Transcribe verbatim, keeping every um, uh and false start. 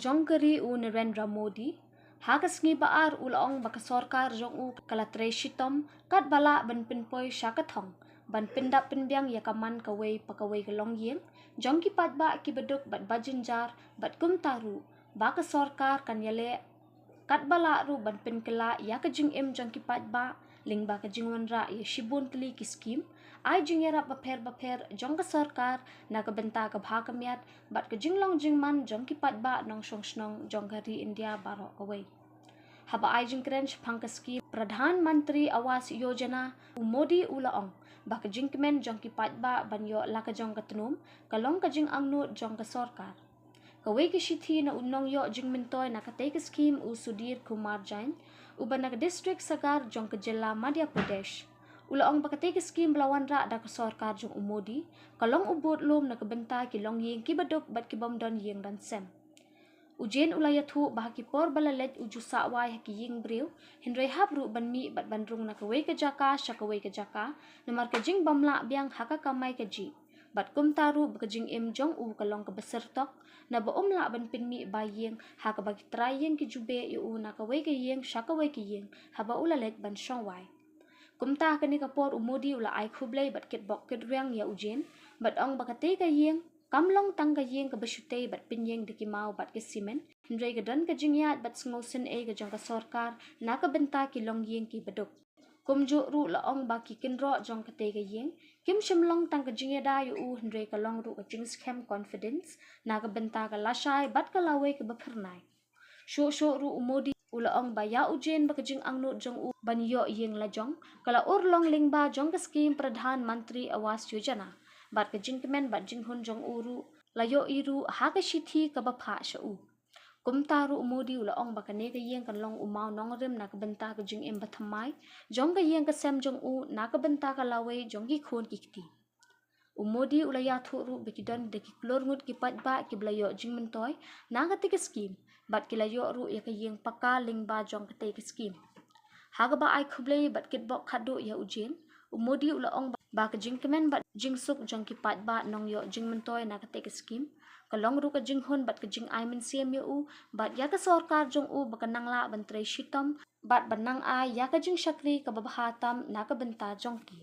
jong ka ri u Narendra Modi. Ha ka sngi ba ar u la ong ba ka sorkar jong u ka la trei shitom katba lah ban pynpoi sha ka thong ban pyndap pynbiang ïa ka man kawei pa kawei ka longïing jong ki paidbah kiba duk bad ba jynjar, bad kumta ruh ba ka sorkar kan ïaleh katba lah ruh ban pynkylla ïa ka jingim jong ki paidbah lyngba ka jingwanrah ïa shibun tylli ki skim ai jingïarap bapher bapher jong ka sorkar na ka bynta ka bha ka miat bad ka jinglong jingman jong ki paidbah nongshong shnong jong ka ri India baroh kawei. Haba ai jingkren shaphang ka skim Pradhan Mantri Awas Yojana, u Modi u la ong ba ka jingkmen jong ki paidbah ban ïoh la ka jong ka tnum ka long ka jingangnud jong ka sorkar. Kawei ka shithi na u nongïoh jingmyntoi na katei ka skim, u Sudhir Kumar Jain, uba na ka district Sagar jong ka jylla Madhya Pradesh, u la ong ba katei ka skim ba la wanrah da ka sorkar jong u Modi ka long u budlum na ka bynta ki longïing kiba duk bad ki bym don ïing don sem. U Jain u la ïathuh ba ha ki por ba la leit u ju sah wai ha ki ïing briew, hynrei hap ruh ban mih bad ban rung na kawei ka jaka sha kawei ka jaka namar ka jingbym lah biang ha ka kamai kajih. Bad kumta ruh ba ka jingim jong u ka long kaba syrtok naba um lah ban pynmih bai ïing ha kaba ki trai ïing ki ju beh ïa u na kawei ka ïing sha kawei ka ïing haba u la leit ban shong wai. Kumta ha kane ka por u Modi u la ai khublei bad kitbok kitrwiang ïa u Jain bad ong ba katei ka ïing kam long tang ka ïing kaba shu tei bad pynïeng da ki maw bad ka simen, hynrei ka don ka jingïaid bad sngewsynei ka jong ka sorkar na ka bynta ki longïing kiba duk. Kumjuh ruh la ong ba ki kynroh jong katei ka ïing kim shym long tang ka jingïada ïa u, hynrei ka long ruh ka jingskhem confidence na ka bynta ka lashai bad ka lawei kaba phyrnai. Shuh shuh ruh u Modi u la ong ba ïa u Jain ba ka jingangnud jong u ban ïoh ïing la jong ka la urlong lyngba jong ka skim Pradhan Mantri Awas Yojana, bad ka jingkmen bad jinghun jong u ruh la ïohi ruh ha ka shithi kaba phah sha u. Kumta ruh u Modi u la ong ba kane ka ïing kan long u maw nongrim na ka bynta ka jingim bathymmai jong ka ïing ka sem jong u na ka bynta ka lawei jong ki khun ki kti. U Modi u la ïathuh ruh ba ki don da ki klur ngut ki paidbah kiba la ïoh jingmyntoi na katei ka skim bad ki la ïoh ruh ïa ka ïing paka lyngba jong katei ka skim. Ha kaba ai khublei bad kitbok khadduh ïa u Jain, u Modi u la ong ba ka jingkmen bad jingsuk jong ki paidbah nongïoh jingmyntoi na katei ka skim ka long ruh ka jinghun bad ka jingai mynsiem ïa u bad ïa ka sorkar jong u ba kan nang lah ban trei shitom bad ban nang ai ïa ka jingshakri kaba bha tam na ka bynta jong ki.